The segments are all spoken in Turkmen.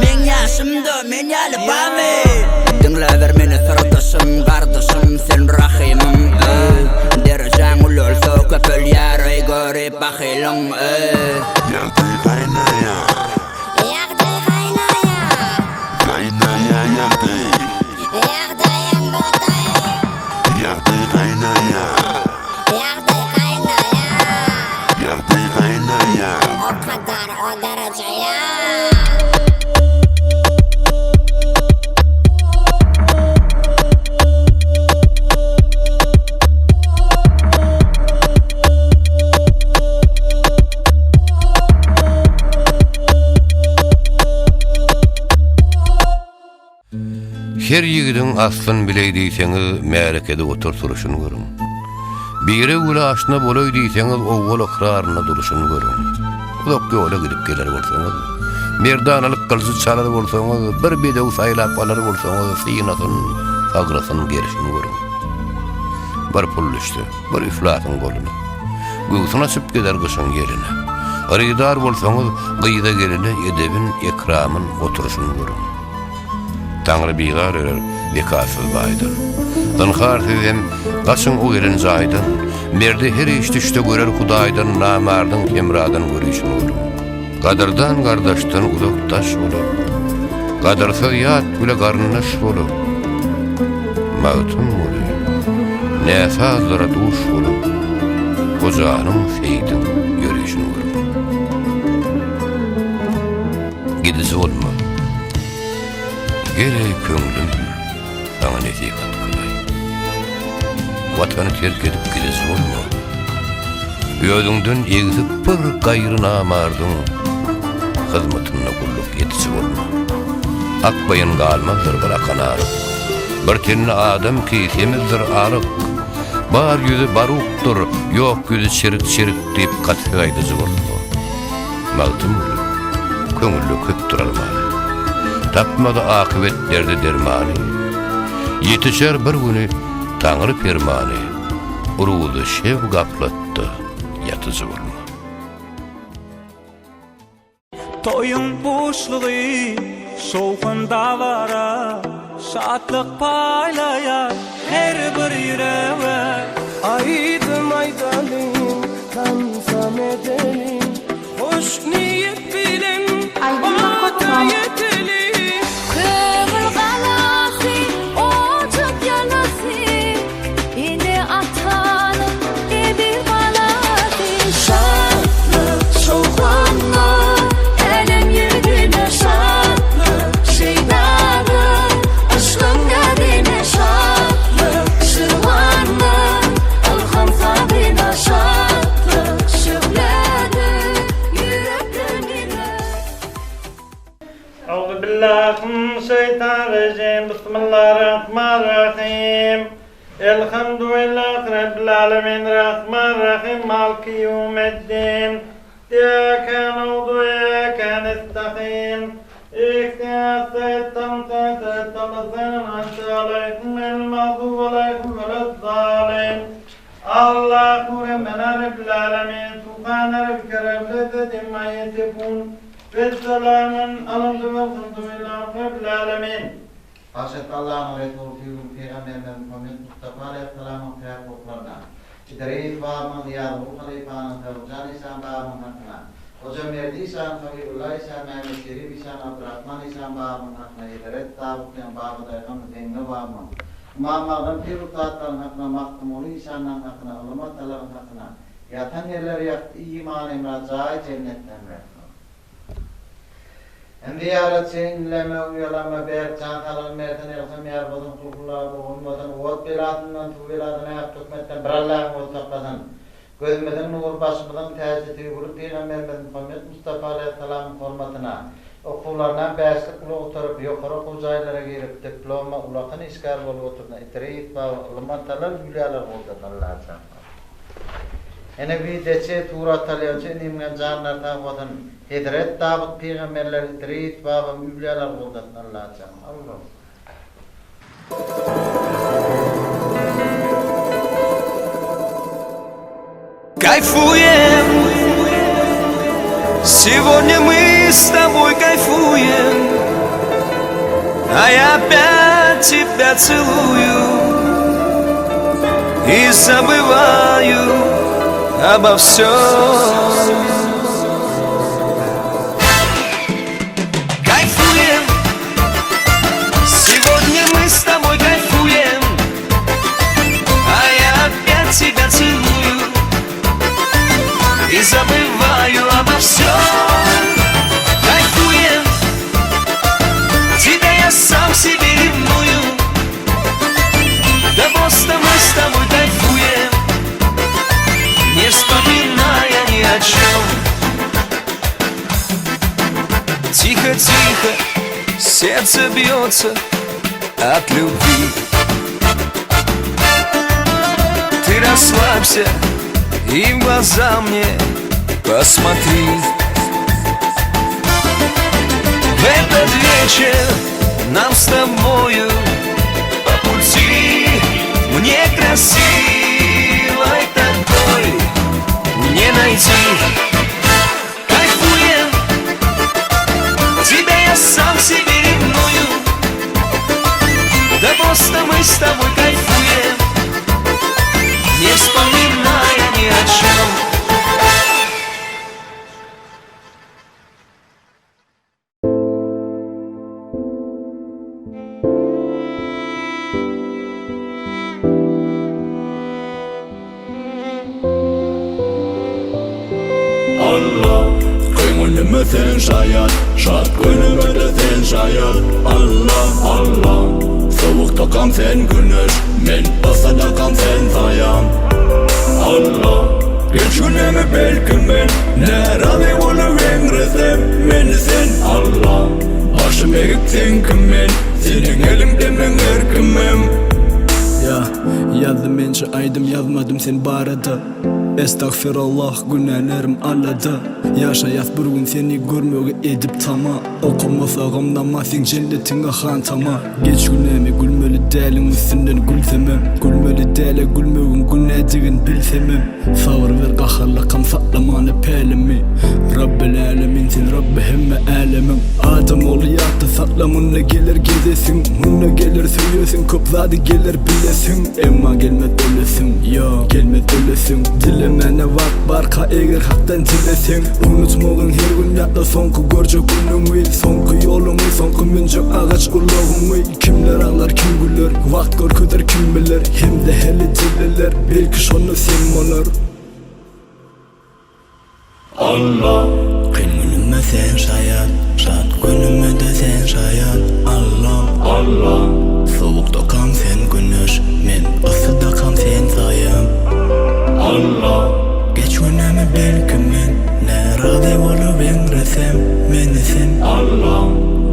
Meň ýaşymda men ýaly barmy? Diňläber meni syrdaşym, gardaşym, sen rahymym, eý. Derejäň ulalsa köpelýär, eý, görip bahylyň, eý. Ýagdaý gaýnaýar. Ýagdaý gaýnaýar. Gaýnaýar ýagdaý. Ýagdaýam bugdaý. Ýagdaý gaýnaýar. Ýagdaý gaýnaýar. Ýagdaý gaýnaýar. O kadar o dereje ýa. Her ýigidiň aslyn bileý diýseňiz, märekede otur-turuşyny görüň. Bire güle aşna bolaý diýseňiz, owwal ykrarynda duruşyny görüň. Uzak ýola gidip geler bolsaňyz, merdanalyk gylyjy çalar bolsaňyz, bir bedew saýlap alar bolsaňyz, synasyn, sagrasyn, gerşini görüň. Bir pul düşse, bir yflasyň goluna. Göwsün açyp gezer gyşyň ýeline. Hyrydar bolsaňyz, gyza-geline edebin, ekramyn, oturyşyn görüň. Taňry bizar erer zekatsyz baýdan. Zynhar siz hem gaçyň o gelen jaýdan. Merde her iş düşse görer Hudaýdan, namardyň hemradan görüşini görüň. Gadyrdan gardaşdan uzak daş bolar. Gadyrsyz ýat bile garyndaş bolar. Magtymguly, näsazlara duş bolup, Hojanyň, Seýdiň ýörişini görüň. Gidiji bolma. Gel eý köňlüm, saňa nesihat kylaý. Watany terk edip gidiji bolma. Özüňden egsik bir gaýry namardyň hyzmatynda gulluk ediji bolma. Akbaýyn galmazdyr bir akan aryk. Bir tenli adam ki semizdir aryk. Bar ýüzi barukdyr, ýok ýüzi çirik-çirik diýip gaty söz aýdyjy bolma. Magtymguly, köňülde köpdür armany. Tapmady akybet derde dermany. Ýetişer bir güni Taňry permany, Uruzy şew gaplatda ýatyjy bolma. Toýuň buşlugy, şowhun dabara, Şatlyk paýlaýar her bir ýürege. Aýdym aýdalyň, tansam edeliň, Hoş niýet bilen bata ýeteliň. Köňül galasy, ojak ýalasy, Ene-atanyň eziz balasy. Şatlyk, şowhunly älem ýüzüne şatlyk, şeýdadyr yşgyň näzine şatlyk, şirwandyr ylham sazyna şatlyk, şöhledir ýürekden ýüze. Auzubillahiminşeýtanirrejim Bismillahirrahmanirrahim Elhamdülillahi Rabbil alemin Rahmanirrahim Maliki ýewmiddin Iýýäke na'budu we iýýäke nestaîn Ihdinas syratal mustaqim Syratal lezîne en'amte aleýhim gaýril magdubi aleýhim weleddâlin Allahu Rabbena Rabbil alemin Subhane Rabbike Rabbil izzeti amma ýesifun Wesselamun alal Welhamdulillah Rabbil alemin. Haşet Allanyň Resuly söýgüli Pygamberimiz Muhammet Mustafa aleýhissalamyň päk ruhlaryna, Idris babamyň, Nyýazguly halypanyň, Sabyrjan işan babamyň hakyna, Hojamerdi işan, Habibulla işan, Mämmet Şerip işan, Abdyrahman işan babamyň hakyna, Hezret Dawutlyň, Babadaýhan Zeňňi babamyň, Ymam Magdan pir ussatlaryň hakyna, Magtymguly işanlaň hakyna, ylym atalaryň hakyna, Ýatan ýerleri ýagty iman emra jaý jennetden bersin. Indi ýaratçy inleme uýalama berk jan saglygyny bersin egsem ýarguzyn kulhullaga bogulmasyn ot belasyndan suw belasyna ýak töhmetden bir Allahyň özi saklasyn. Gözümiziň nury başymyzyň täji söýgüli pygamberimiz Muhammet Mustafa aleýhissalamyň hormatyna okuwlarynam bäşlik uly gutaryp ýokary okuw jaýlara girip diploma ulakan işgär bolup oturyna Idris baba ylym atalar hülýalar goldasyn Allajan. Ene wideçi surat alýançy inimgen janlary sag bolsun Hezret Dawut pygamberler Idris babam üwlýalar goldasyn Allajan Allah. Кайфуем Сегодня мы с тобой кайфуем. А я опять тебя целую И забываю обо всем Кайфуем Сегодня мы с тобой кайфуем А я опять тебя целую И забываю обо всем Кайфуем Тебя я сам себе ревную Да просто мы с тобой кайфуем Не вспоминая ни о чем Тихо-тихо сердце бьется от любви Ты расслабься и в глаза мне посмотри В этот вечер нам с тобою по пути Мне красивой такой не найти Кайфуем, тебя я сам себе ревную Да просто мы с тобой кайфуем Не вспоминая ни о чем Alla, Köňlüme sen şaýat, Şat günüme-de sen şaýat, Alla, Alla. Sowukdakam sen güneş, Men yssadakam sen saýam, Alla. Geç günümi belki men, Närazy bolup eňresem, Meni sen, Alla. Başym egip seňki men, Seniň eliňde meň erkimem. Ýa, ýazdym ençe aýdym ýazmadym sen barada Estagfirallah günälerim alada Ýaşaýas bir gün seni görmegi edip tama Okamasagam namaz seň jennetiňe hantama Geç günämi gülmeli däliň üstünden gülsemem Gülmeli dälä gülmegiň günädigin bilsemem Sabyr ber gaharlakam saklamana pälimi Rabbel älemin sen Rabby hemme älemiň Adam ogly ýatda sakla munda geler gezesiň Munda geler söýesiň köp zady geler bilesiň Emma gelmez ölesiň ýo gelmez ölesiň Dilemäne wagt barka eger hakdan dileseň Unutmagyn her gün ýatla soňky görjek günüňi Soňky ýoluňy soňky münjek agaç ulagyňy Kimler aglar kim güler wagt görkezer kim biler Hem-de heli dileler belki şonda sen bolar. Alla. Kyn günüme sen şaýat, şat günüme-de sen şaýat, Alla. Alla. Sowukdakam sen güneş, men yssydakam sen saýam, Alla. Geç günümi belki men, närazy bolup eňresem, meni sen, Alla.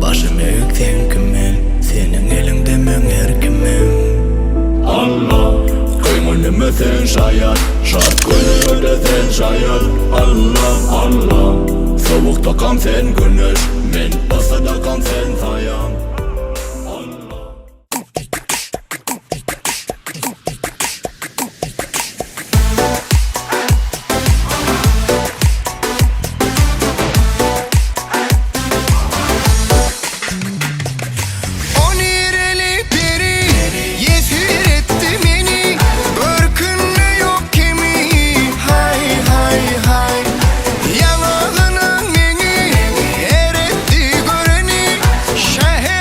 Başym egik seňki men, seniň eliňde meň erkimem, Alla. Kyn günüme sen şaýat, Şat günüme-de sen şaýat, Alla, Alla. Sowukdakam sen güneş, men yssydakam sen saýam, Alla. O nireli peri Yesir etdi meni Görkünde ýok kemi Haý haý haý Ýaňagynyň meňi Eretdi göreni Şäher.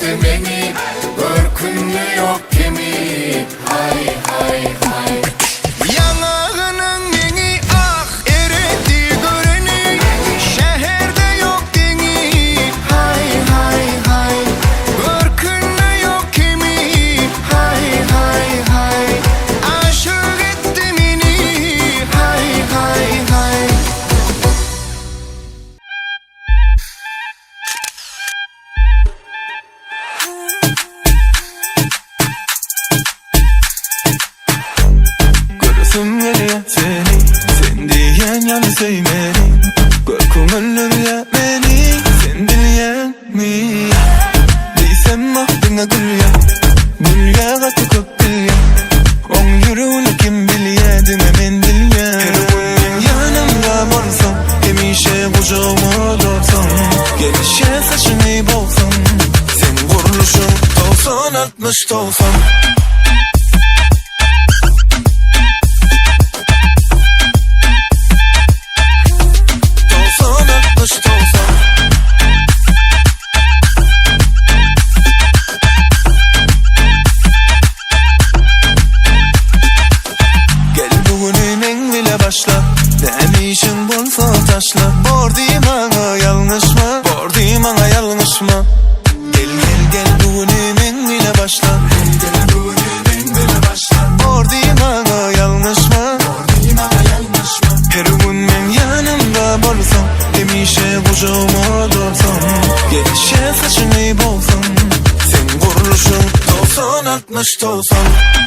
etdi meni Görkünde ýok kemi Haý haý haý Ýaňagynyň meňi ah eretdi göreni Şäherde ýok deňi Haý haý haý Görkünde ýok kemi Haý haý haý Aşyk etdi meni Haý haý haý. Göresim gelýär seni Sen diýýän ýaly söý meni Görküň öldürýär meni Sen bilýäňmi Diýsem ah diňe gülýär Gülýär gaty köp bilýär Oň ýüregini kim bilýär Diňe men bilýän Her gün meň ýanymda bolsaň Hemişe gujagyma dolsaň Gelişýär saçyňy bogsaň Seň gurluşyň 90 60 90. 90 60 90. Gel bu güni meň bile başla Näme işiň bolsa taşla Bor diý maňa ýalňyşma Bor diý maňa ýalňyşma Gel gel gel bu güni meň bile başla Gel gel bu güni meň bile başla Bor diý maňa ýalňyşma Bor diý maňa ýalňyşma Her gün meň ýanymda bolsaň Hemişe gujagyma dolsaň Gelişýän saçyňy bogsaň Seň gurluşyň 90 60 90.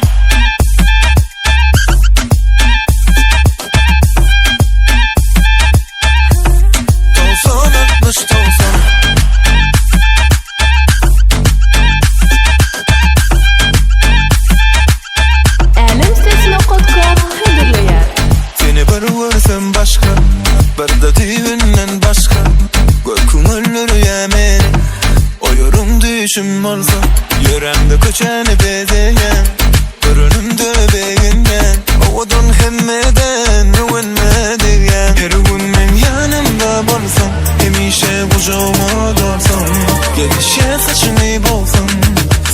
90 60 90. Älemses.com hödürleýär. Seni bir görsem başga, bir-de düýbünden başga Görküň öldürýär meni, oýaryň düýşüm bolsa Ýörämde köçäni bezeýän, görenimde begenýän Owadan hemmeden öwenme degýän Her gün meň ýanymda bolsaň, hemişe gujagyma dolsaň Gelişýär saçyňy bogsaň,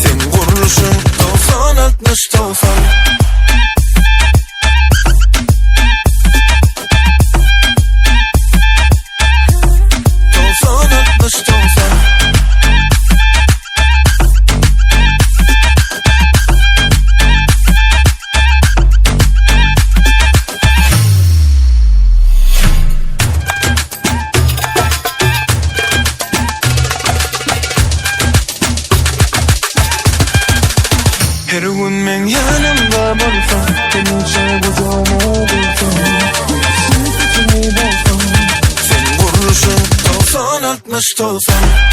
seň gurluşyň 90 60 90. 90 60 90. Her gün meň ýanymda bolsaň, hemişe gujagyma bolsaň, saçyňy bogsaň, Seň gurluşyň 90 60 90.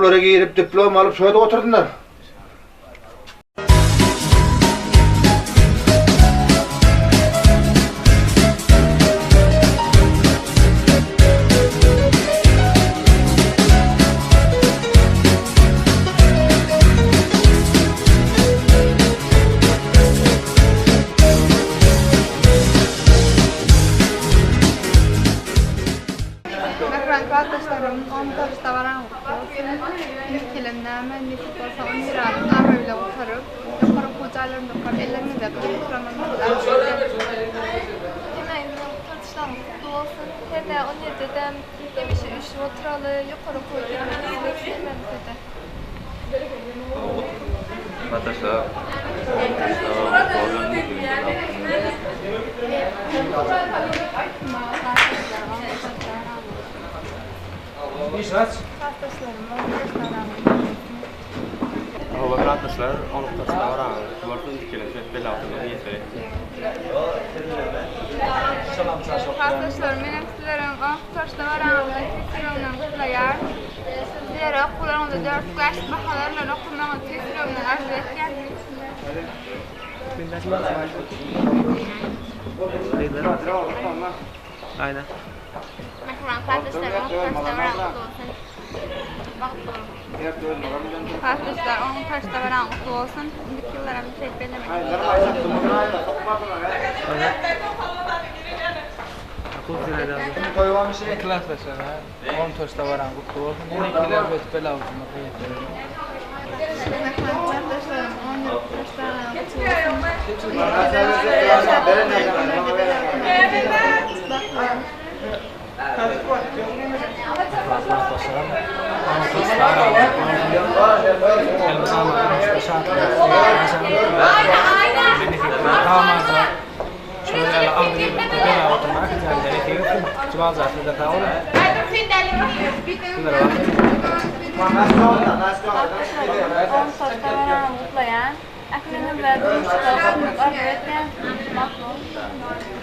okuwlara girip, diplom alyp şo ýerde otursynlar. Mähriban klasdaşlarym, on talyp dabaraňyz gutly bolsun! Indiki ýylam näme, nesip bolsa on bir aýyň abraý bilen gutaryp, ýokary okuw jaýlarynda okap, elleriňizde gyzyl diplom almagyňyzy arzuw edýän. Hemmäňiziň gutaryşlaryňyz gutly bolsun! Hernä on ýedidem hemişe üýşüp oturaly, ýokary okuwa girmek nesip etsin hemmämize-de. Klasdaşlarym menem sizleriň Toşda baraňyzda tüýs ýüregimden gutlaýar. Sizlere okuwlaryňyzda 4-5 bahalar bilen okamagyňyzy tüýs ýüregimden arzuw etýän. Mähriban klasdaşlarym okuw dabaraňyz gutly bolsun. Bagtly boluň. Klasdaşlar oň taş dabaraňyz gutly bolsun. Indiki ýyllaram şeýdip bellemek Gutlaýan. Ähliňiz bilen durmuşda üstünlik arzuw etýän. Bagtly boluň.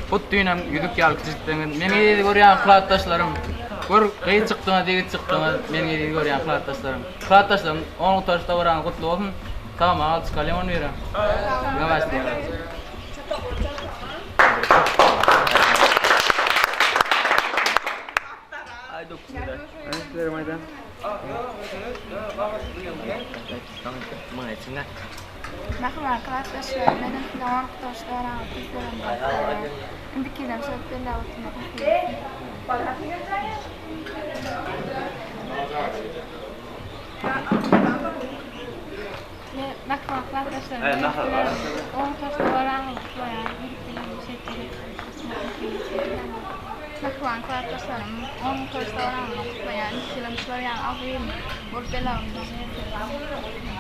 Hut düýnem ýüzük ýaly kiçijikdiňiz. Meni eziz görýän klasdaşlarym. Gör, gyz çykdyňyz, ýigit çykdyňyz. Meni eziz görýän klasdaşlarym. Klasdaşlarym, on gutaryş dabaraňyz gutly bolsun. Tagama alyp çykalyň on bire. Ýa başlaýarys. Mähriban klasdaşlar, menem size on gutaryş dabaraňyzy tüýs ýüregimden gutlaýan. Indiki ýylam şeýdip belläp oturmak nesip etsin. Mähriban klasdaşlarym, menem size on gutaryş dabaraňyzy gutlaýan. Indiki ýylam şeýdip belläp oturmak nesip etsin. Mähriban klasdaşlarym, on gutaryş dabaraňyzy gutlaýan. Indiki ýylam şular ýaly agzybirlik bolup belläp oturmak nesip etsin.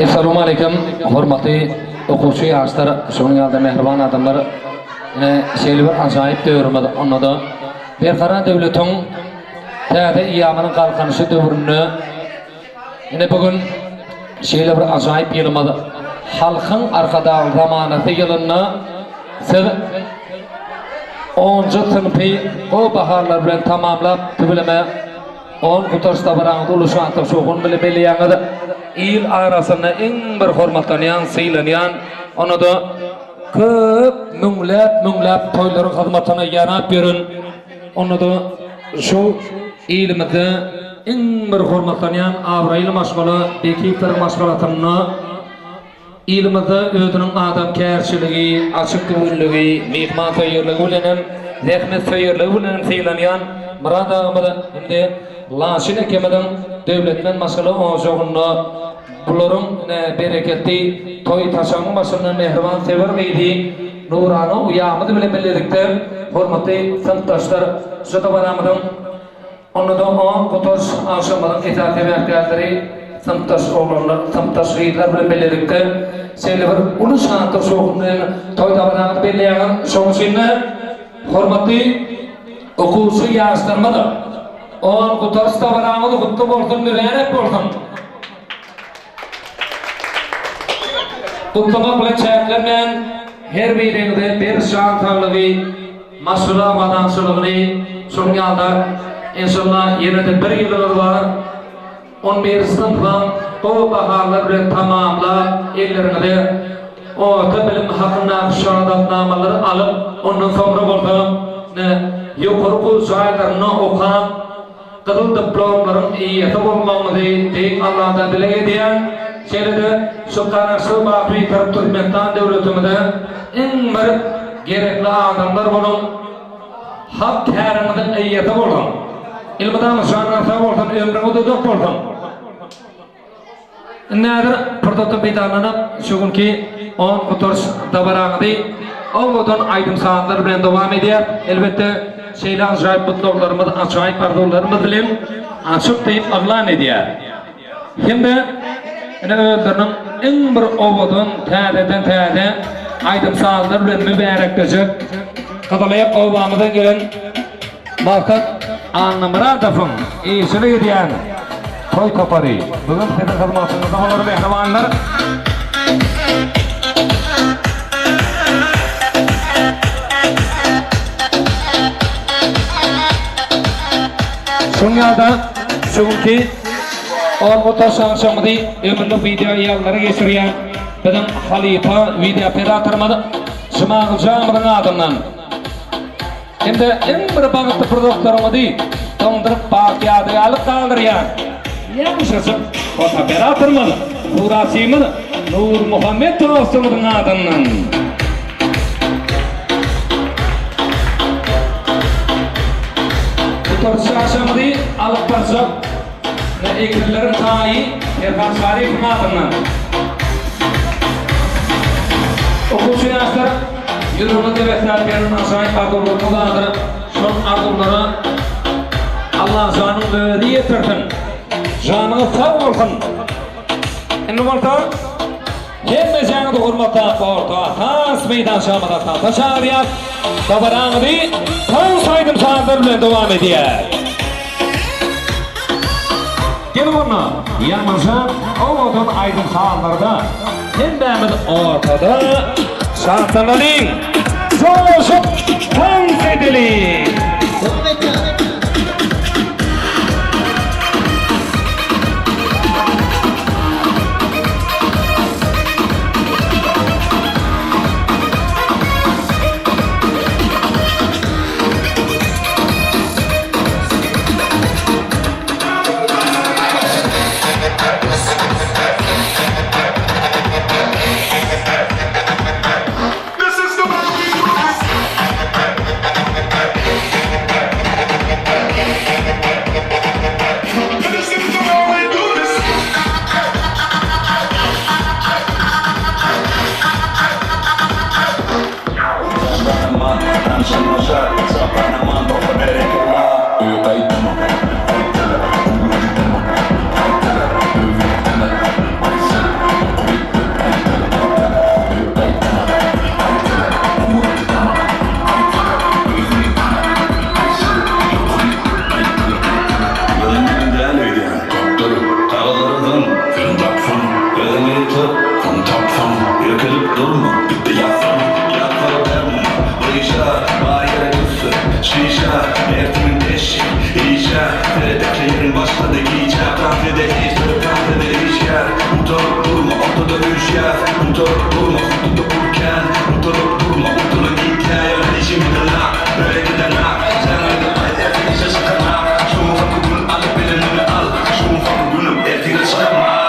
Essalawmaleýkim, hormatly okuwçy ýaşlar, şonuň ýaly-da mähriban adamlar. Ine, şeýle bir ajaýyp döwrümiz, onda-da Berkarar döwletiň täze eýýamynyň Galkynyşy döwründe ine bu gün şeýle bir ajaýyp ýylymyz, Halkyň Arkadagly zamanasy ýylynda siz onunjy synpy gowy bahalar bilen tamamlap, tüweleme, On gutaryş dabaraňyzy uly şatlyk-şowhun bilen belleýäňiz. Il arasynda iň bir hormatlanýan, sylanýan, onda-da köp müňläp-müňläp toýlaryň hyzmatyna ýarap ýören, onda-da şu ilimizde iň bir hormatlanýan abraýly maşgala Bekiýewleriň maşgalasynda Ilimizde özüniň adamkärçiligi, açyk göwünligi, myhmansöýerligi bilenem, zähmetsöýerligi bilenem sylanýan Myrat agamyz hem-de Laçyn ekemiziň döwletmen maşgala ojagynda bularyň ine bereketli toý saçagyň başynda mähriban söwer gyzy Nurana uýamyz bilen bilelikde hormatly synpdaşlar şu dabaramyzyň Onda-da on gutaryş agşamyzyň esasy sebäpkärleri synpdaş oglanlar, synpdaş gyzlar bilen bilelikde şeýle bir uly şatlyk-şowhun bilen toý dabaraňyzy belleýäňiz. Şonuň üçin-de, hormatly okuwçy ýaşlarymyz, on gutaryş dabaraňyz gutly bolsun, mübärek bolsun! Gutlamak bilen çäklenmän, her biriňize berk jan saglygy, maşgala abadançylygyny, şonuň ýaly-da, enşalla, ýene-de bir ýylyňyz bar, on bir synpam gowy bahalar bilen tamamlap, elleriňize orta bilim hakyndaky şahadatnamalary alyp, ondan soňra bolsa, ine, ýokary okuw jaýlarynda okap, Gyzyl diplomlaryň eýesi bolmagyňyzy Beýik Alladan dileg edýän, şeýle-de şu Garaşsyz baky Bitarap Türkmenistan döwletimize iň bir gerekli adamlar boluň, hak käriňiziň eýesi boluň. Elmydama janyňyz sag bolsun, ömrüňiz uzak bolsun! Indi häzir pursatdan peýdalanyp, şu günki on gutaryş dabaraňyzy owadan aýdym-sazlar bilen dowam edýäs. Elbetde, şeýle ajaýyp gutlaglarymyz, ajaýyp arzuwlarymyz bilen açyk diýip yglan edýäs. Hem-de ine özleriniň iň bir owadan, täzeden-täze aýdym-sazlar bilen mübäreklejek Gyzylaýak obamyzdan gelen Maksat Annamyradowyň eýeçilik edýän toý topary bu gün siziň hyzmatyňyzda bolar mähribanlar. Şunuň ýaly-da şu günki Orgutaş agşamyzy ömürlik wideo ýazgylara geçirýän biziň halypa wideo operatorymyz Jumagyljamyzyň adyndan Hem-de iň bir bagtly pursatlaryňyzy doňduryp bagtyýadygärlik galdyrýan ýaşajyk fotooperatorymyz, suratçymyz Nurmuhammet dostumyzyň adyndan. Gutaryş agşamyzy alyp barjak Ekinleriň taýy Perhat Şarypowyň adyndan. Okuwçy ýaşlar ýüregiňizde besläp gelen ajaýyp arzuwlaryňyz bardyr. Şol arzuwlara Allajanyň özi ýetirsin. Janyňyz sag bolsun. Indi bolsa Hemmejäňizi hormatlap orta tans meýdançamyza tansa çagyrýas. Dabaraňyzy tans aýdym-sazlar bilen dowam edýär. Geliň onda, ýaňlansa owadan aýdym-sazlarda hemmämiz ortada şatlanalyň, joşup tans edeliň! Başlady gije Kafede iş Kafede işgär Utaryp durma ortada üşýäs Utaryp durma sududa pul kän Utaryp durma ortada gitýä Ýöne işimizde nak Berekeden ak Jaňyňy aýt ertir işe çykanak Şu ufak gün alyp bilenini al Şu ufak günüm ertire çykamak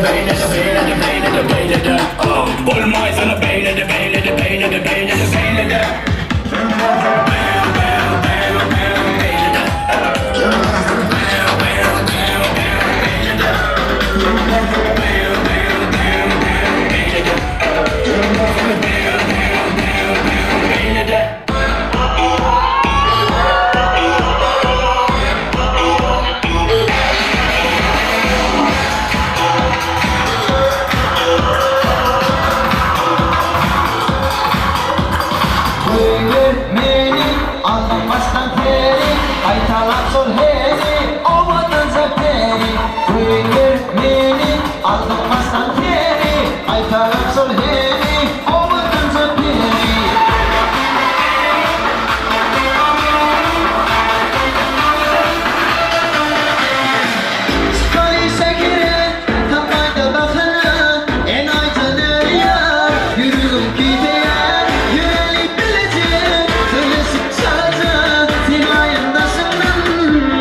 beýle-de, beýle-de, beýle-de, beýle-de Bolmaýsana beýle-de, beýle-de, beýle-de, beýle-de, beýle-de Goýber meni, aldyň başdan seni, Gaýtalap şol heni, owadanja peri. Goýber meni, aldyň başdan seni, Gaýtalap şol heni, owadanja peri. Çykar işe gerek, tapmaýda bahana, Enaýyja dörýär, ýüregim küýseýär. Ýöreli bileje, sözleşip çalaja, Sen aýyň daşyndan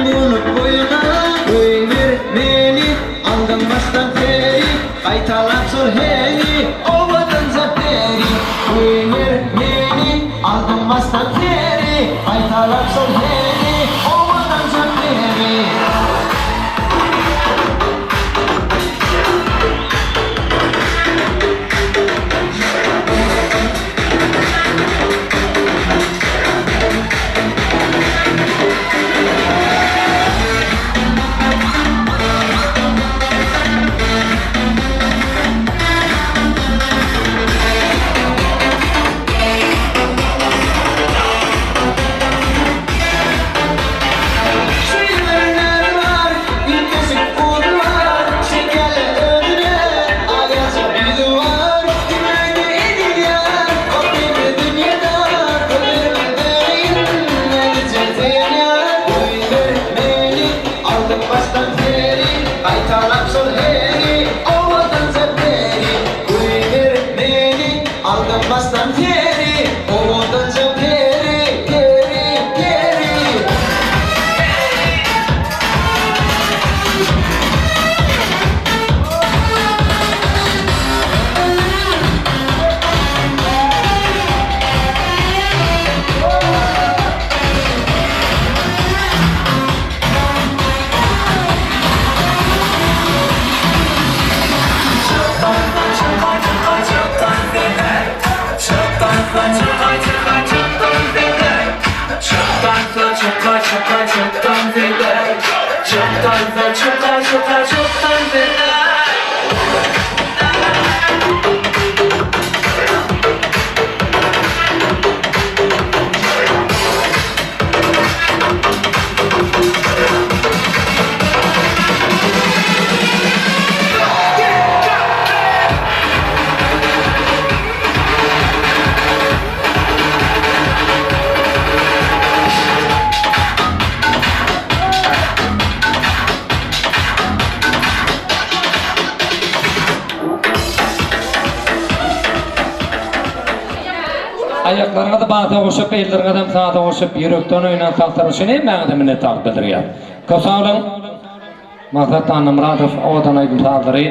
gunup goýma. Goýber meni, aldyň başdan seri, Gaýtalap şol heni, owadanja peri. Goýber meni, aldyň başdan seri, Gaýtalap şol heni, owadanja peri. Şeýleler bar, üýtgeşik udy bar, Çekýärler özüne, aýaja ýüzi bar. Dünýäde edilýär, o belli dünýe dar, Goýberme deýin, näzije söýenýär. Goýber meni, aldyň başdan seni, Gaýtalap şol heni, owadanja peri. Goýber meni, aldyň başdan seni, Owadanja peri, peri, peri. Aýaklaryňyzy bada goşup, elleriňizem saza goşup, ýürekden oýnan tanslar üçin hemmäňize minnetdarlyk bildirýär. Köp sag boluň! Maksat Annamyradow owadan aýdym-sazlary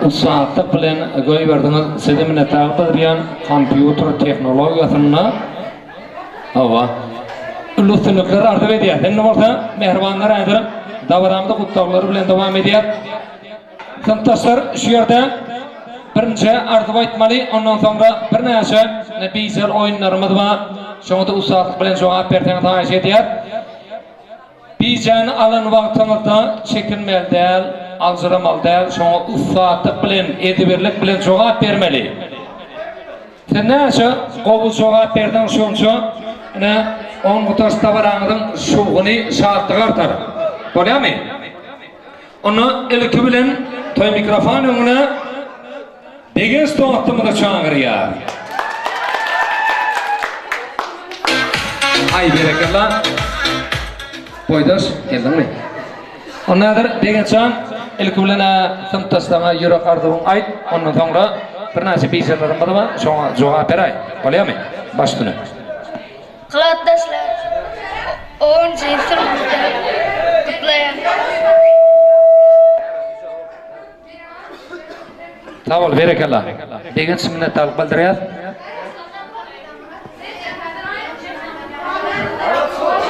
ussatlyk bilen goýberdiňiz. Size minnetdarlyk bildirýän. Kompýuter tehnologiýasynda hawa uly üstünlikler arzuw edýäs. Indi bolsa mähribanlar häzir dabaramyzy gutlaglar bilen dowam edýäs. Synpdaşlar şu ýerde birinji arzuw aýtmaly, ondan soňra birnäçe bijel oýunlarymyz bar. Şoňa-da ussatlyk bilen jogap berseňiz haýyş edýäs. Bijäni alan wagtyňyzda çekinmeli däl, aljyramaly däl, şoňa ussatlyk bilen, ezberlik bilen jogap bermeli. Sen näçe gowy jogap berseň şonça ine on gutaş dabaraňyzyň şowhuny, şatlygy artar. Bolýamy? Onda ilki bilen toý mikrofon öňüne Begenç dostumyzy çagyrýar. Aý berekella. Boýdaş, geldiňmi? Onda häzir Begenç jan, ilki bilen-ä synpdaşlaryňa ýürek arzuwyňy aýt, ondan soňra birnäçe bijelerimiz bar, şoňa jogap beräý. Bolýarmy? Baş üstüne. Klasdaşlar, onunjy synpda gutlaýan. Sag bol, berekella. Begenç minnetdarlyk bildirýäs.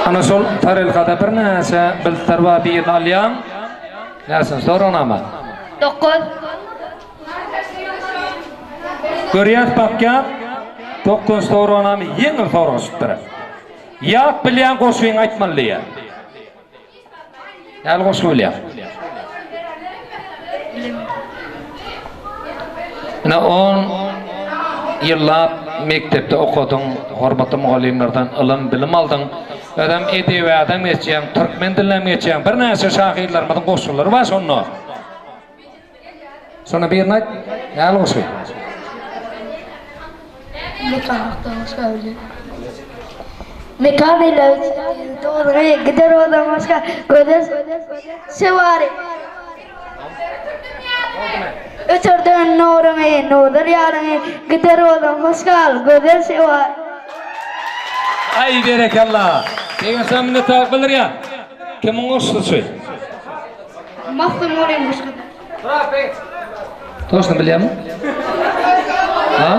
Ana şol tarelkada birnäçe biltler bar, birini alýaň. Näçinji soragnama? Dokuz. Görýäs, bakýas. Dokuzynjy soragnama ýeňil sorag çykypdyr. Ýat bilýän goşgyňy aýtmaly diýýär. Näli goşgy bilýäň? Ine on ýyllap mekdepde okadyň, hormatly mugallymlardan ylym, bilim aldyň. Özem edebiýadam geçýäň, türkmen dilinem geçýäň. Birnäçe şahyrlarymyzyň goşgulary bar şonda. Şonda birini aýt. Näli goşgy? Mekan hakda goşgy bilýän. Mekan ile dogry gider odan başga gözel şewary. Öçürden nuruňy, nurdur ýaryňy, gider odan hoş gal, gözel şewary. Aý berekella. Begençden minnetdarlyk bildirýän. Kimiň goşgusy? Magtymgulyň goşgusy. Toşny bilýärmi? Ha?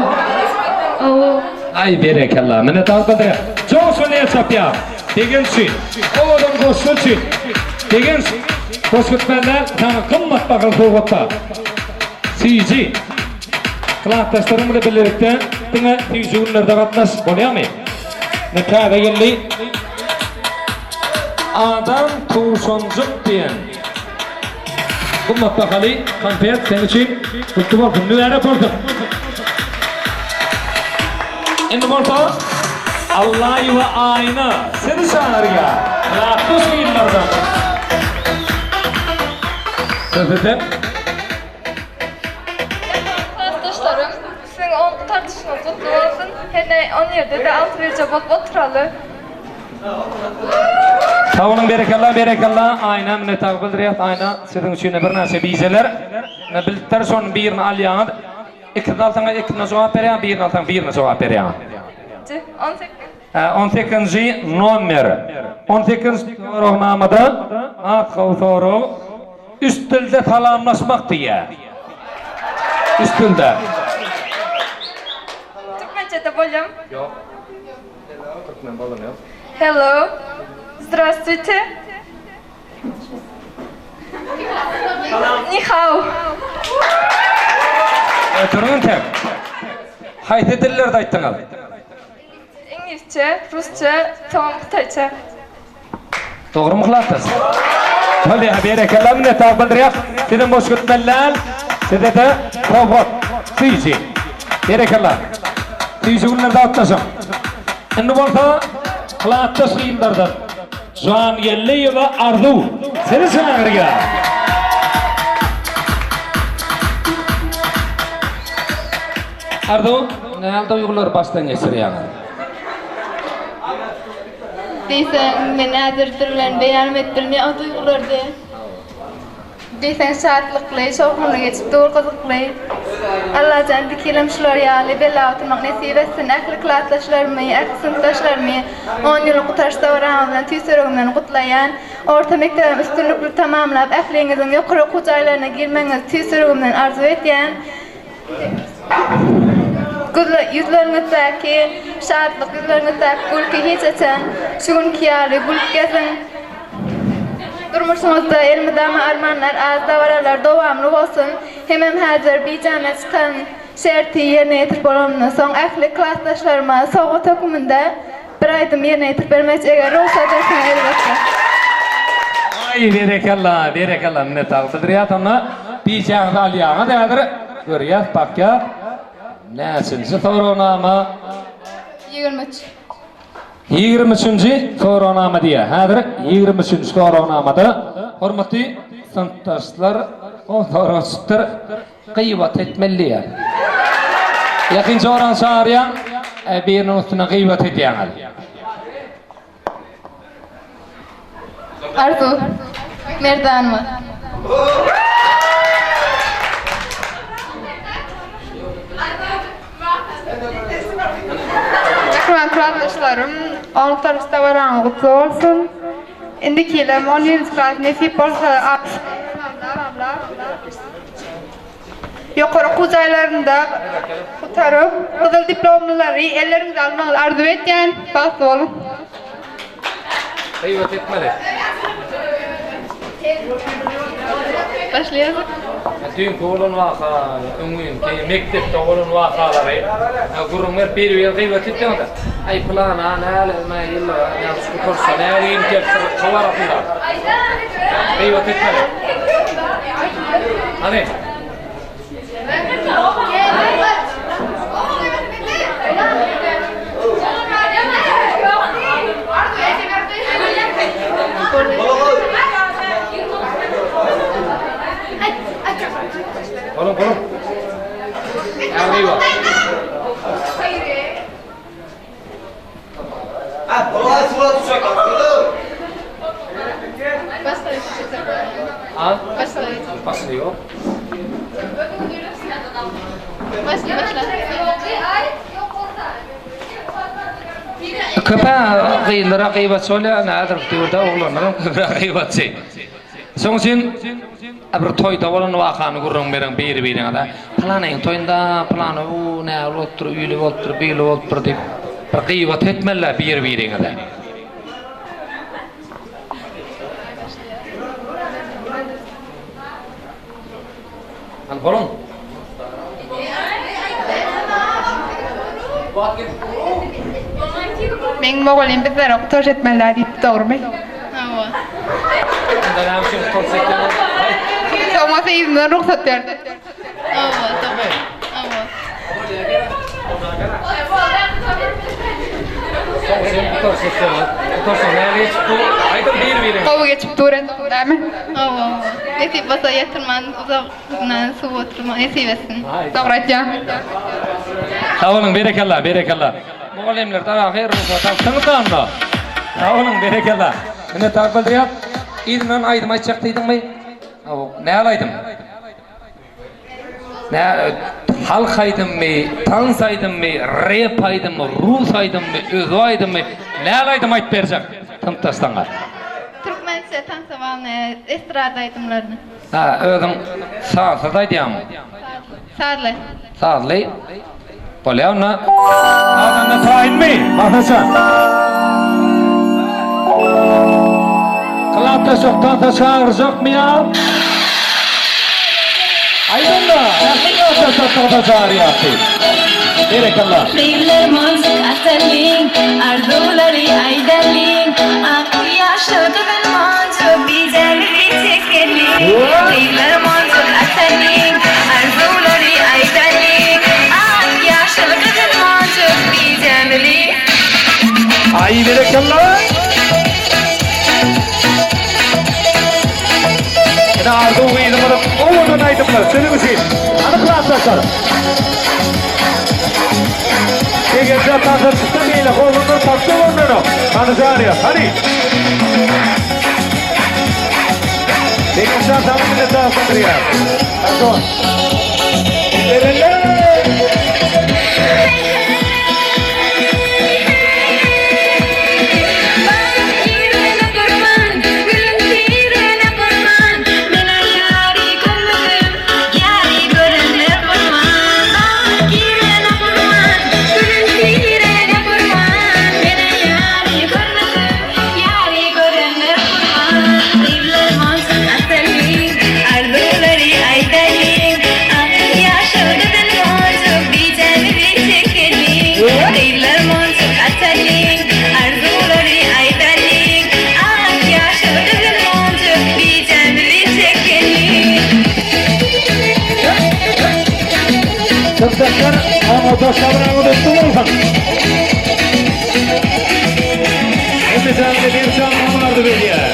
Hawa. Aý berekella. Minnetdarlyk bildirýän. Joşgun el çapýar. Begenç üçin. Owadan goşgy üçin. Begenç goşgy etmänler saňa gymmat bahaly sowgat bar. Süýji. Klasdaşlaryň bilen birlikde diňe süýji günlerde gatnaş, bolýarmy? Ne täze geldi. Adam towşanjyk diýen gymmat bahaly konfet seň üçin gutly bolsun, mübärek bolsun. Indi bolsa Allaýewa Aýna sizi çagyrýar. Klasdaş gyzlardan. Söz sizde. Klasdaşlarym, siziň on gutardyşyňyz gutly bolsun. Hernä on ýerde-de agzybirje bolup oturaly. Sag boluň berekella berekella Aýna minnetdarlyk bildirýäs Aýna siziň üçin birnäçe bijeler ine bilipdir şonuň birini alýaňyz ikisini alsaňyz ikisine jogap berýäň birini alsaň birine jogap berýäň. 18. On sekizinji nomer on sekizinji soragnamada has gowy sorag üç dilde salamlaşmak diýýär üç dilde. Türkmençede bolýamy? Ýok. Türkmen bolany ýok. Hello. Zdravstvuyte. Ni hao. Oturyň entek. Haýsy dillerde aýtdyňyz? Iňlisçe, rusça, soňam hytaýça. Dogrymy Yhlasdaş? Bolýa, berekella minnetdar bildirýäs. Sizem boş gitmeli däl. Size-de sowgat, süýji. Berekella. Süýji günlerde gatnaşyň. Indi bolsa Yhlasdaş gyzlardan Jangeldiýewa Arzuw sizi çagyrýar. Arzuw, nähili duýgulary başdan geçirýäňiz? Diýseň, men häzir dil bilen beýanym edip bilmeýän o duýgulary. Diýseň şatlykly, şowhunly geçip dur, gyzykly. Allajan dikilem şular ýaly bela oturmak nesip etsin. Ähli klasdaşlarymy, ähli synpdaşlarymy on ýyllyk gutaryş dabaraňyz bilen tüýs ýüregimden gutlaýan. Orta mekdebem üstünlikli tamamlap, ähliňiziň ýokary okuw jaýlaryna girmegiňizi tüýs ýüregimden arzuw edýän. Ýüzleriňizdäki şatlyk, ýüzleriňizdäki gülki hiç haçan şu günki ýaly gülüp geziň. Durmuşyňyzda elmydama armanlar az, dabaralar dowamly bolsun. Hemem häzir bijama çykan şerti ýerine ýetirip bolanymdan soň ähli klasdaşlaryma sowgat hökmünde Bir aýdym ýerine ýetirip bermekçi eger rugsat etseň elbetde. Aý berekella berekella minnetdarlyk bildirýäs onda bijäňizi alýaňyz häzir görýäs bakýas näçinji soragnama. 23. 23-nji soragnama diýýär. Häzir 23-nji soragnamada hormatly synpdaşlar o sorag çykypdyr. Gybat etmeli diýýär. Ýakyn joraňy çagyrýaň, biriniň üstünden gybat edýäňiz. Arzuw Merdanowa. Mähriban klasdaşlarym, on gutaryş dabaraňyz gutly bolsun! Indiki ýylam on birinji klas nesip bolsa. Ýokary okuw jaýlarynda gutaryp, gyzyl diplomlylary elleriňize almagyňyzy arzuw etýän. Bagtly boluň! Gybat etmeli. Başlaýarys. Düýnki bolan waka, öňňinki mekdepde bolan wakalary gürrüň berip bir-biri gybat etýäňiz. Aý pylana näle mä ýyllyga näme şu gutarsa näle gelipdir şo barasynda. Gybat etmeli. Hany. Boluň, boluň. Ýagny Başlıyor. Köpe gyzlara gybatçy bolýar, häzir döwürde oglanlaram köpräk gybatçy. Şoň üçin bir toýda bolan wakany gürrüň beriň biri-biriňize. Pylanyň toýunda pylany u näl bolupdyr, üýli bolupdyr, beýle bolupdyr diýip bir gybat etmeli-dä biri-biriňize. Hany boluň. Meň mugallym bizlere gutaş etmeli däl diýipdi dogrymy? Hawa. Onda näme üçin gutaş etdiňiz? Soňasy yzyndan rugsat berdi. Hawa, dogry. Hawa. Soň sen gutaş etseňiz, gutaşyň näme geçip dur? Aýdyň bir-biriňize. Gowy geçip dur entek dämi? Hawa, hawa. Nesip bolsa ýatyrman uzak suw oturmak nesip etsin. Dogry aýtýaň. Sag boluň berekella berekella. Mugallymlar dagy ahyr rugsat alsyňyz da onda. Sag boluň berekella. Minnetdarlyk bildirýäs. Yzyndan aýdym aýtjak diýdiňmi? Hawa, näl aýdym? Nä halk aýdymmy, tans aýdymmy, rep aýdymmy, rus aýdymmy, özbek aýdymmy, näl aýdym aýdyp berjek synpdaşlaňa? Türkmençe tansa bagly estrada aýdymlaryny. Hä, özüň sazsyz aýdýaňmy? Sazly. Sazly. Bolýa onda. Sazanda taýynmy? Masaça. Klapdaşok tansa çagyrjakmy ýa? Aýt onda, ähli klapdaşlar tansa çagyrýas diýip. Berekella. Gyzlar monjuk atalyň, arzuwlary aýdalyň, Ak ýaşyl gyzyl monjuk bijämizi çekeliň. Gyzlar monjuk atalyň, arzuwlary aýdalyň, Ak ýaşyl gyzyl monjuk bijämizi. Aý berekella. Ine Arzuw gyzymyzyň owadan aýdymlary siziň üçin. Hany klasdaşlar. Eger-de tansa çyksa beýle oglanlar tapsa bolmano. Hany Janiýa, hany. Begenjan saňa minnetdarlyk bildirýär. Pardon. Berenler! Synpdaşlar, oňa dostlar gutly bolsun! Hemmejaňyza bir jan aman arzuw edýär.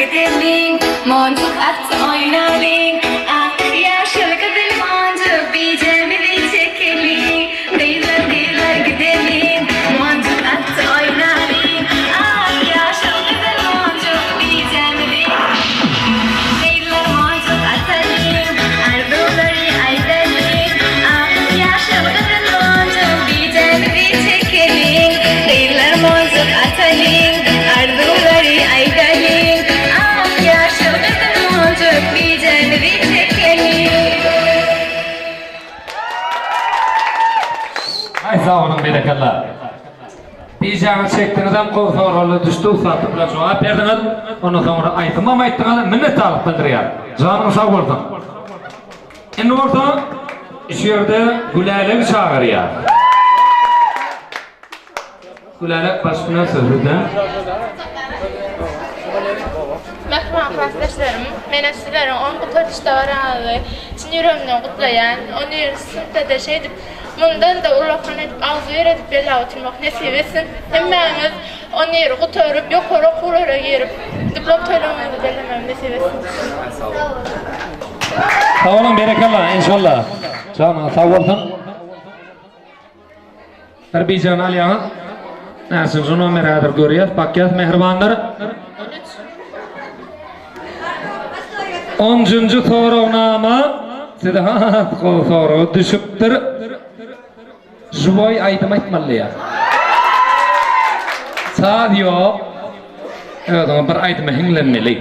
gideliň, Monjuk atdy oýnalyň. Ak, ýaşyl, gyzyl monjuk, Bijämizi çekeliň. Gyzlar, gyzlar gideliň, Monjuk atdy oýnalyň. Ak, ýaşyl, gyzyl monjuk, Bijämizi Gyzlar monjuk atalyň, Arzuwlary aýdalyň. Ak, ýaşyl, gyzyl monjuk, Bijämizi çekeliň. Gyzlar monjuk atalyň, Arzuwlary aýdalyň. Ak, ýaşyl, gyzyl monjuk, Bijämizi çekeliň. Aý sag boluň berekella. Bijäňizi çekdiňizem gowy soraglar düşdi ussatlyk bilen jogap berdiňiz. Ondan soňra aýdymam aýtdyňyz minnetdarlyk bildirýän. Janyňyz sag bolsun. Indi bolsa şu ýerde Gülälegi çagyrýas. Gülälek baş bilen sözlüde. Mähriban klasdaşlarym, menem sizleriň on gutardyş dabaraňyzy çyn ýüregimden gutlaýan. On birinji synpda-da şeýdip, mundan-da ullakan edip, agzybir edip belläp oturmak nesip etsin. Hemmäňiz on biri gutaryp, ýokary okuwlara girip, diplom toýlaryňyzy bellemegi nesip etsin. Sag boluň, berekella, enşalla. Janyňyz sag bolsun. Bir bijäni alýaňyz. Näçinji nomer häzir görýäs, bakýas mähribanlar. Onjunjy soragnama size has gowy sorag düşüpdir. Živoý aýdym aýtmaly diýýär. Saz ýok. Özüňe bir aýdyma hiňlenmeli.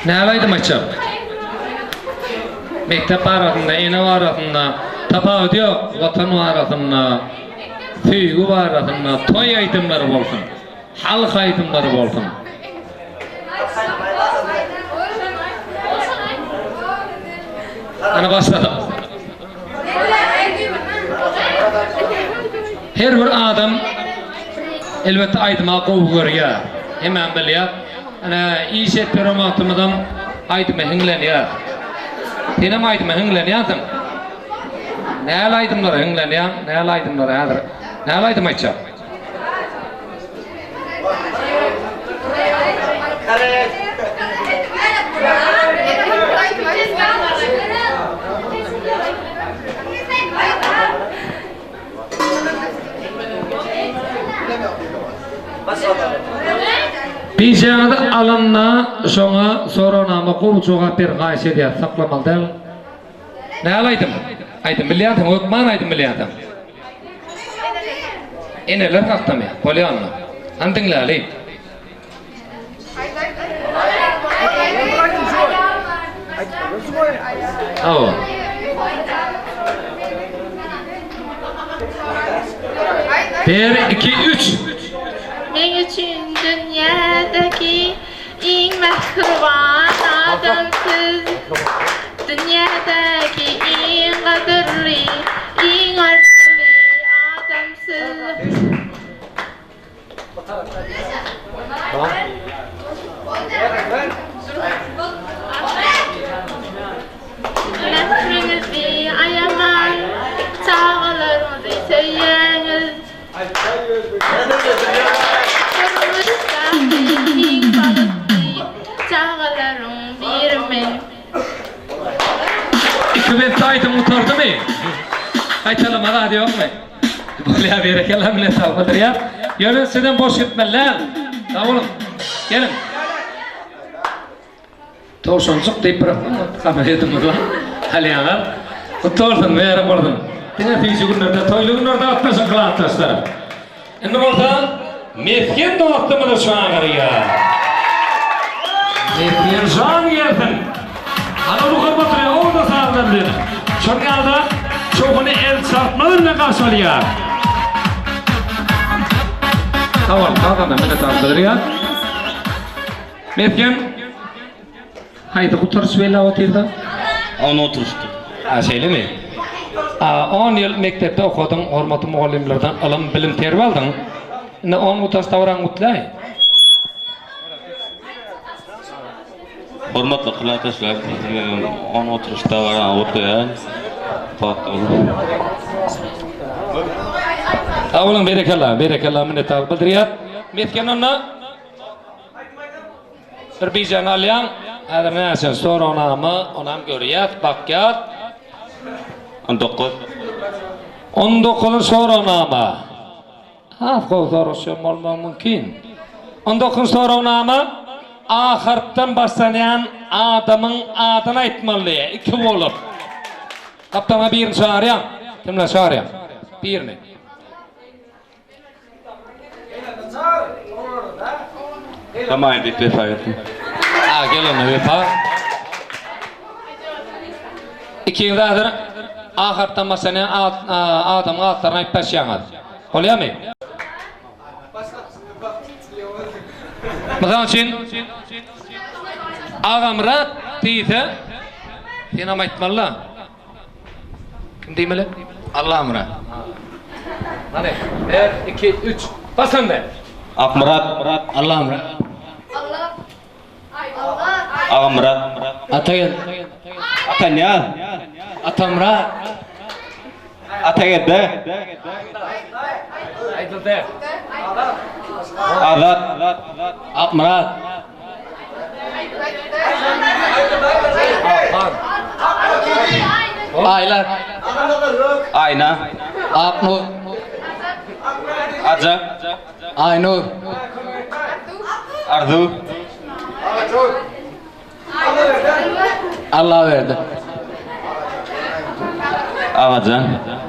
Näme aýdym aýtjak? Mekdep barasynda, ene barasynda, tapawudy ýok, Watan barasynda, söýgi barasynda toý aýdymlary bolsun, halk aýdymlary bolsun. Ana başladyk. Her bir adam elbetde aýdyma gowy görýär. Hemmäm bilýär. Ine iş edip ýören wagtymyzam aýdyma hiňlenýäs. Senem aýdyma hiňlenýänsiň. Näl aýdymlara hiňlenýäň, näl aýdymlara häzir. Näl aýdym aýtjak? Bijäňizi alanda şoňa soragnama gowy jogap beriň haýyş edýäs saklamaly däl. Näl aýdym? Aýdym bilýänsiň hökman aýdym bilýänsiň. Eneler hakdamy? Bolýa onda. Hany diňläli. Hawa. Bir, iki, üç. Meň üçin dünýädäki iň mähriban adam siz. Dünýädäki iň gadyrly, iň arzyly adam siz. Mähriňizi aýaman, çagalaryňyzy söýýäňiz. Durmuşdaky iň bagtly çagalaryň biri men. Iki bentli aýdym gutardymy? Gaýtalama zady ýokmy? Bolýar berekella minnetdarlyk bildirýän. Ýöne sizem boş gitmeli däl. Sag boluň. Geliň. Towşanjyk diýip bir kabaretimiz bar. Alýaňyz. Gutly bolsun, mübärek bolsun. Diňe süýji günlerde, toýly günlerde gatnaşyň klasdaşlar. Indi bolsa Mesgen dostumyzy çagyrýar. Mesgen jan gelsin. Ana bu hormatly owda sazlar bilen. Şol ýaly-da şowhuny el çarpmalar bilen garşy alýar. Sag bol, sazanda minnetdarlyk bildirýär. Mesgen haýsy gutaryş belläp otyrda? On oturyşdy. A şeýlemi? On ýyl mekdepde okadyň, hormatly mugallymlardan ylym, bilim, terbiýe aldyň. Indi on gutaryş dabaraňy gutlaý. Hormatly klasdaşlar, siziň on oturyş dabaraňy gutlaýan. Bagtly boluň. Sag boluň, berekella, berekella, minnetdarlyk bildirýär. Mesgen onda bir bijäni alýaň. Häzir näçe soragnama, onam görýäs, bakýas. 19. On dokuzynjy soragnama. Has gowy soraşýan bolmagy mümkin. On dokuzynjy soragnama A harpdan başlanýan adamyň adyny aýtmaly iki bolup. Gapdalyňa birini çagyrýaň. Kimleri çagyrýaň? Birini. Hamaýyn diýip Wepa gelsin. Ha, gel onda Wepa. Ikiňiz häzir A harpdan başlanýan adamyň atlaryny aýdyp başlaýaňyz. Bolýarmy? Mysal üçin, Agamyrat diýse, senem aýtmaly-da. Kim diýmeli? Allamyrat. Hany, bir, iki, üç, başlandy! Akmyrat. Allamyrat. Agamyrat. Atageldi. Atanyýaz. Atamyrat. Atageldi. Aýdyldy. Azat. Akmyrat. Akhan. Aýlar. Aýna. Aknur. Aja. Aýnur. Arzuw. Allaberdi. Agajan.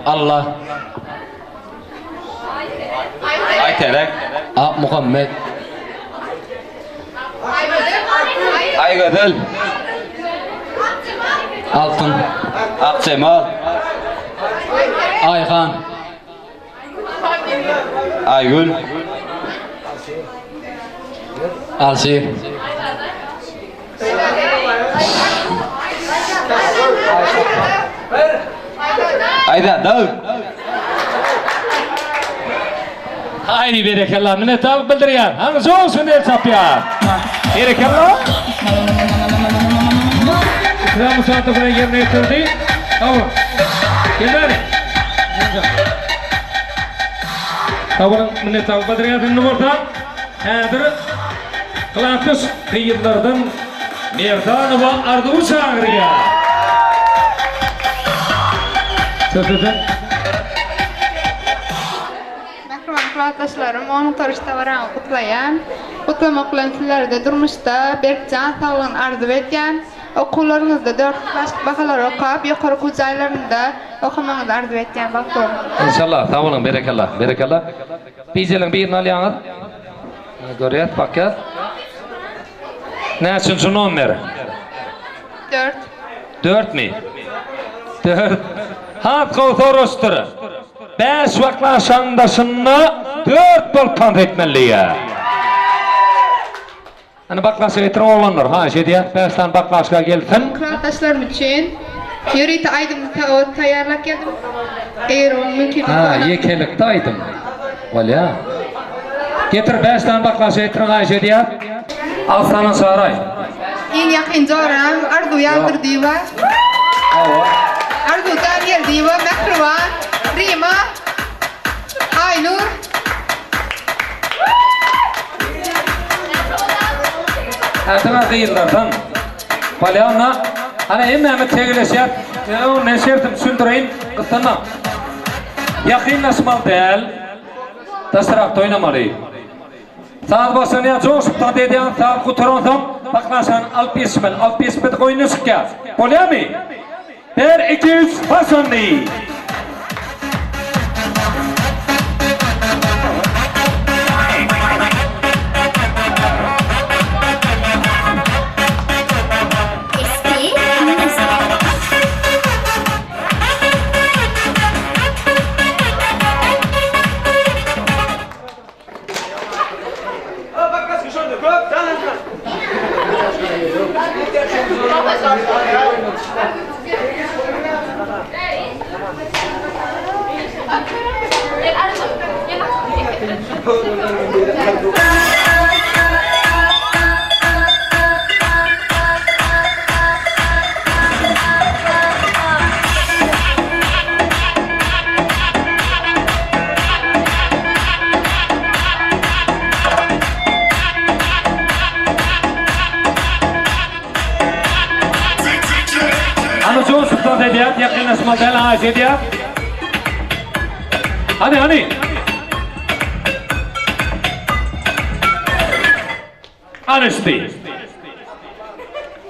Allah. Aýterek. Akmuhammet. Aýgözel. Altyn. Akjemal. Aýhan. Aýgül. Alşir. Aýzada. Haý berekella minnetdarlyk bildirýän. Hany joşgun el çapýar. Berekella. Ikram Musatow bilen ýerine ýetirdi. Sag boluň. Gel bäri. Sag boluň, minnetdarlyk bildirýäris. Indi bolsa häzir klasdaş gyzlardan Merdanowa Arzuwy çagyrýar. Söz sizde. Mähriban klasdaşlarym, on gutaryş dabaraňyzy gutlaýan. Gutlamak bilen sizlerde durmuşda berk jan saglygyny arzuw edýän. Okuwlaryňyzda dörtlük başlik bahalary okap, ýokary okuw jaýlarynda okamagyňyzy arzuw edýän. Bagtly boluň! Enşalla, sag boluň, berekella, berekella. Bijeleň birini alýaňyz. Görýäs, bakýas. Näçinji nomer? Dört. Dörtmi? Dört. Has gowy soraşdyr. Bäş baklaşaň daşynda dört bolup tans etmeli diýýär. Hany baklaşa getiriň oglanlar, haýyş edýäs, bäş sany baklaşka gelsin. Klasdaşlarym üçin ýörite aýdym taýýarlap geldim. Eger ol mümkin bolsa. Ha, ýekelikde aýdym. Bolýa. Getir bäş sany baklaşa getiriň haýyş edýäs. Alsana çaray. Iň ýakyn joram Arzuw Ýazdurdyýewa. Hawa. Arzuw Jangeldiýewa, Mähriban, Rima, Aýnur. Ätiňe gyzlardan. Bolýa onda. Hany hemmämiz tegeleşýäs. Ýöne ony men şertini düşündireýin. Gyssanmaň. Ýakynlaşmaly däl. Daşrakda oýnamaly. Saz başlanýar, joşup tans edýäňiz, saz gutaransoň baklaşany alyp ýetişmeli. Alyp ýetişmedik oýundan çykýar. Bolýarmy? Bir, iki, üç, başlandy! Hany joşup dans edýär, ýakynlaşmaly däl, haýyş edýär. Hany, hany. Anyşdy.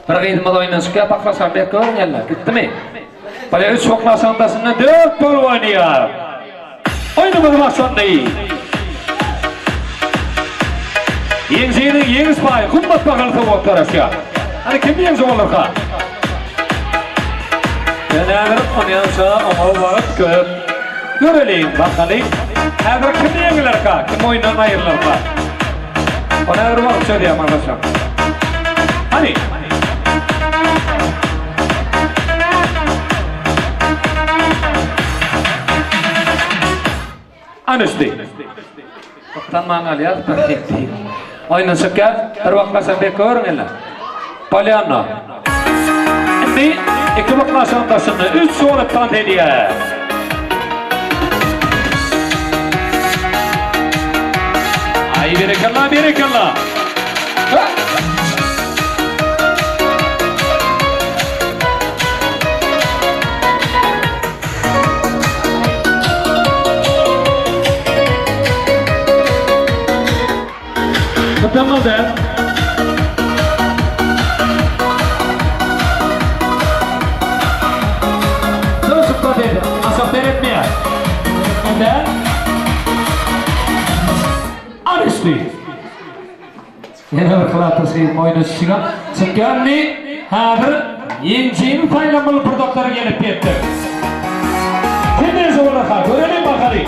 Bir gyzymyz oýundan çykýar, baklaşan bek görüň ýaly. Gitdimi? Bolýar, üç baklaşan daşynda dört bolup oýnaýar. Oýnumyz başlandy. Ýeňijiniň ýeňiş paýy gymmat bahaly sowgat garaşýar. Hany kim ýeňiji bolarka? Ýöne häzir onýança oňa wagt köp. Göreliň, bakalyň. Häzir kim ýeňilerka, kim oýundan aýrylarka? Ony häzir wagt çözýär maňa. Hany? Anyşdy. Gyssanman alýar, bir hetdi. Oýundan çykýar, bir wagtlaşan bek görüň indi. Polýanna. Indi iki wagtlaşan daşynda üç bolup tans edýär. Aý berekella, berekella. Ha! Mükemmel däl. Çykyp dedi. Aşak seretmeýär. Däl. Al üstü. Ýene bir klatasy oýna çykan. Çykýandy. Häzir ýeňijini saýlamaly pursatlar gelip ýetdi. Kim ýeňiji bolarka? Göreliň bakaly.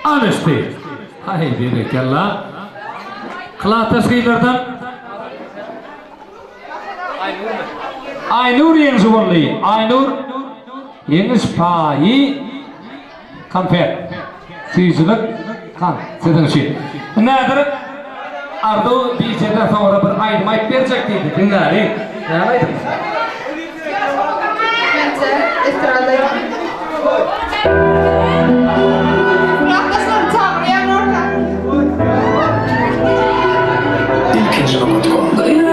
Anyşdy. Haý, berekella. Klasdaş gyzlardan Aýnur ýeňiji boldy. Aýnur ýeňiş paýy Konfet. Süýjülik kan siziň üçin. Indi häzir Arzuw DJ-den soňra bir aýdym aýdyp berjek diýdi. Diňläliň. Näme aýdym? Mence estrada aýdymy. Klasdaşlarym çagyrýan orta. Ilkinji nokat gondy.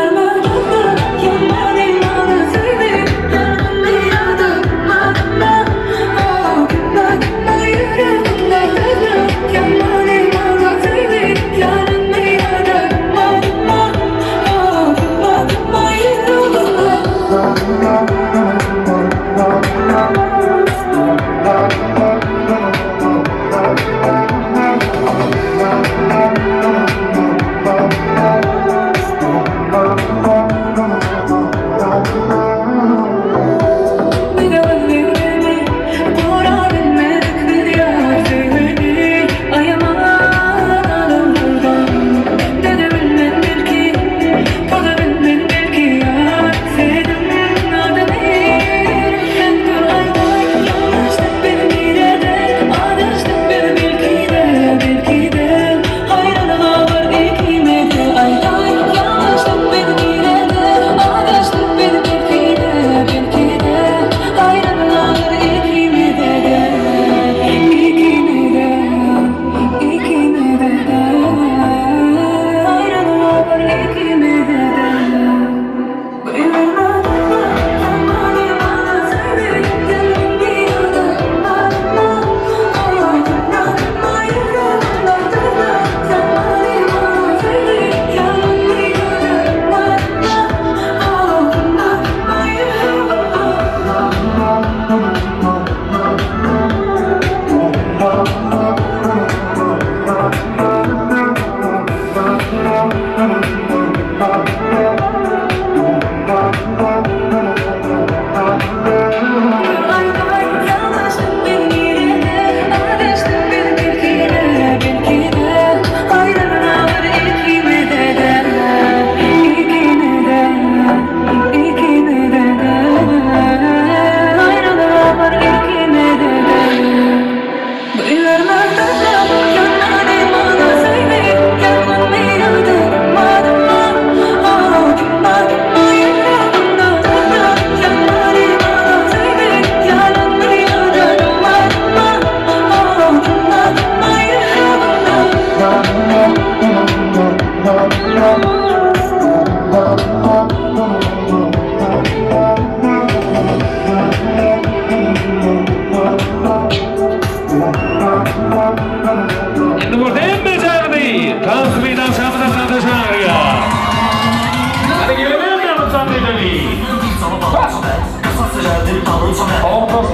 Oturyş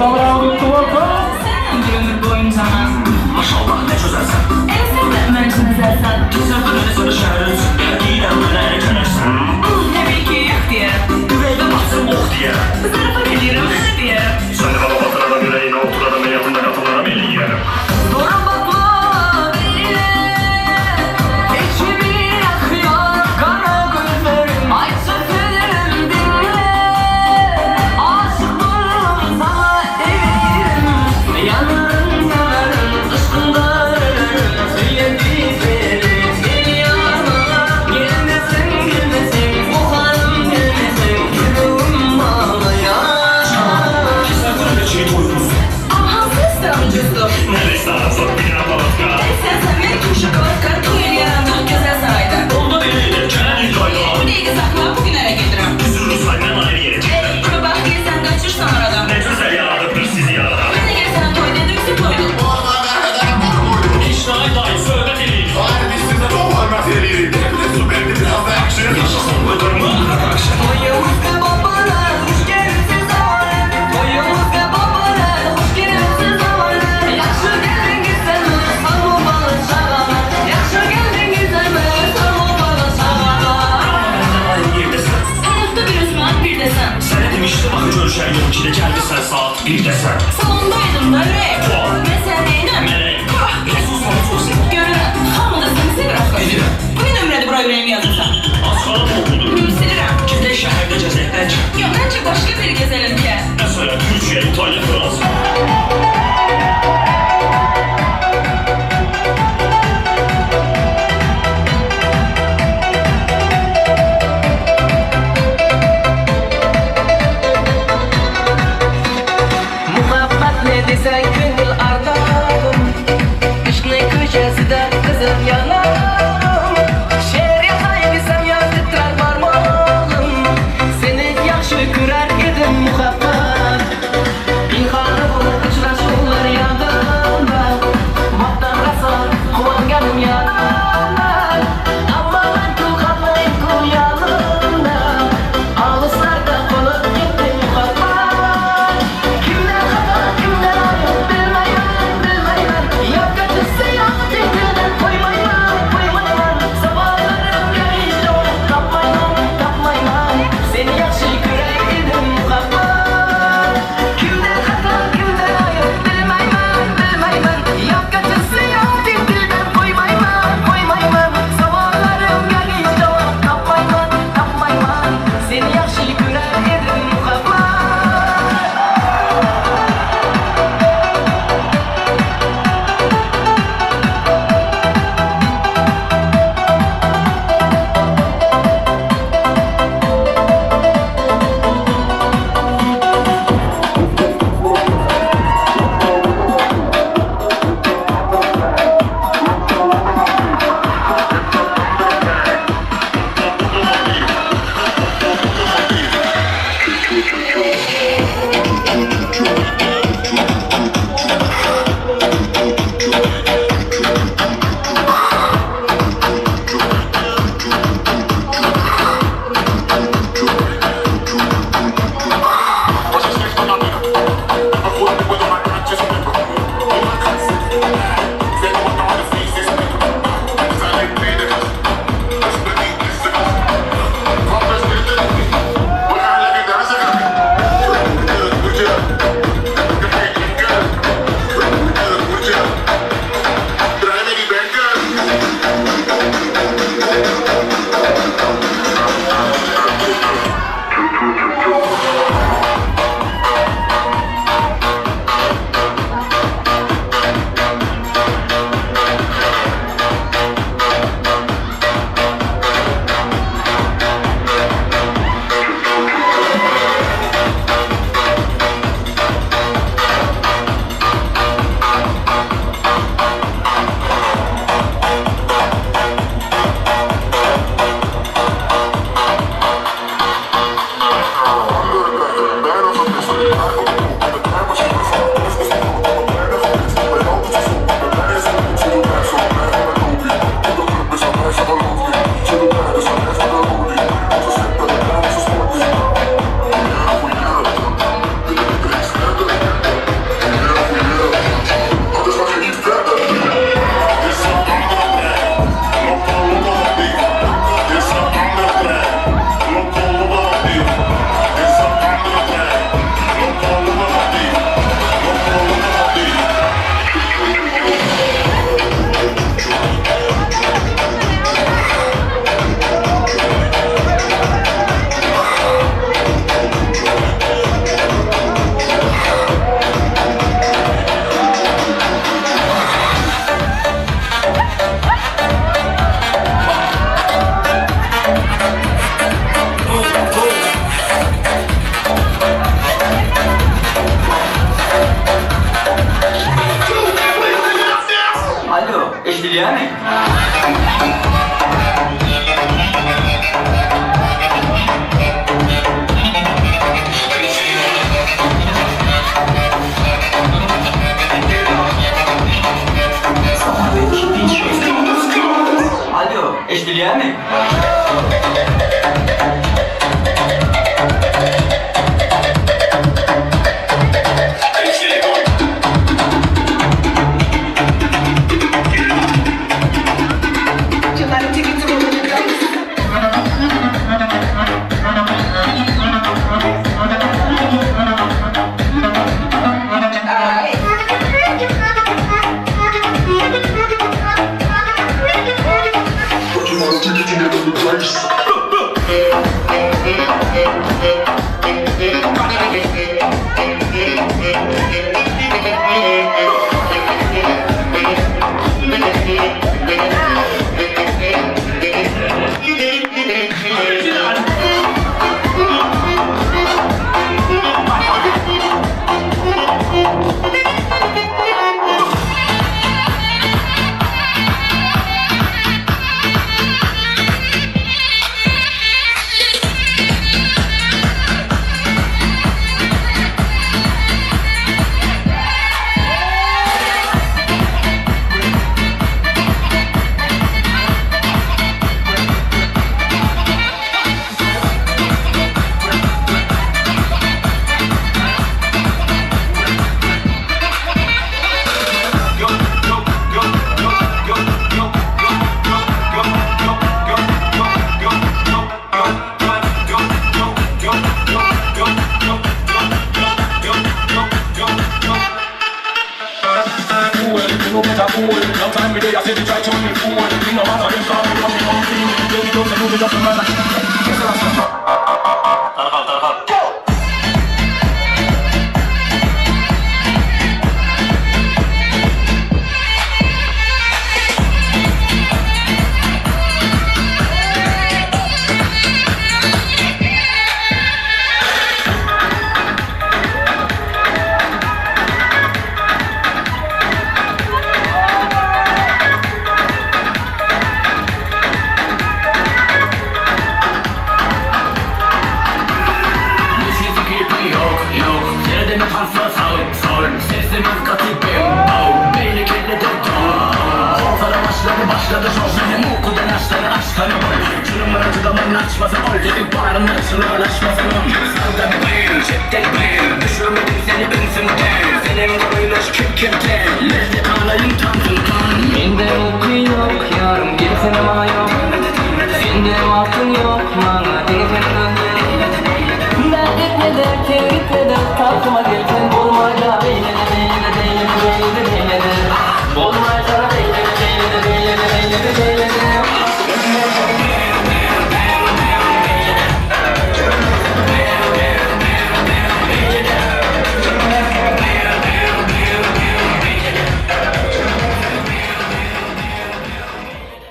dabaraňyz gutly bolsun! Eşidilýärmi? Alýo, eşidilýärmi?